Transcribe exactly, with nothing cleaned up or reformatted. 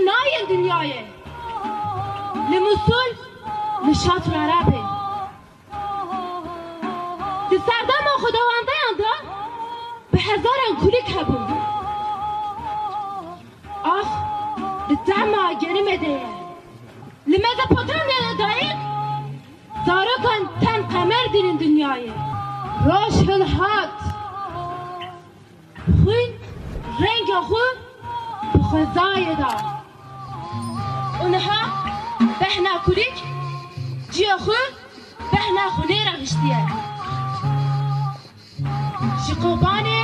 nayên dinyayê. Li Musul, li Şat û Ereb ê. Di serdema xwedewendeyan de bi hezaran kulîk hebûn. Ax, di tehma genimê de ye. Li Mezopotamya de dayî zarokan ten qemer dînin dinyayê. Roj hilhat. Xwîn renga xwe bi xwezayê da. Û niha behna kulîk ciya xwe behna xwînê re hiştiye. Ji Kobanê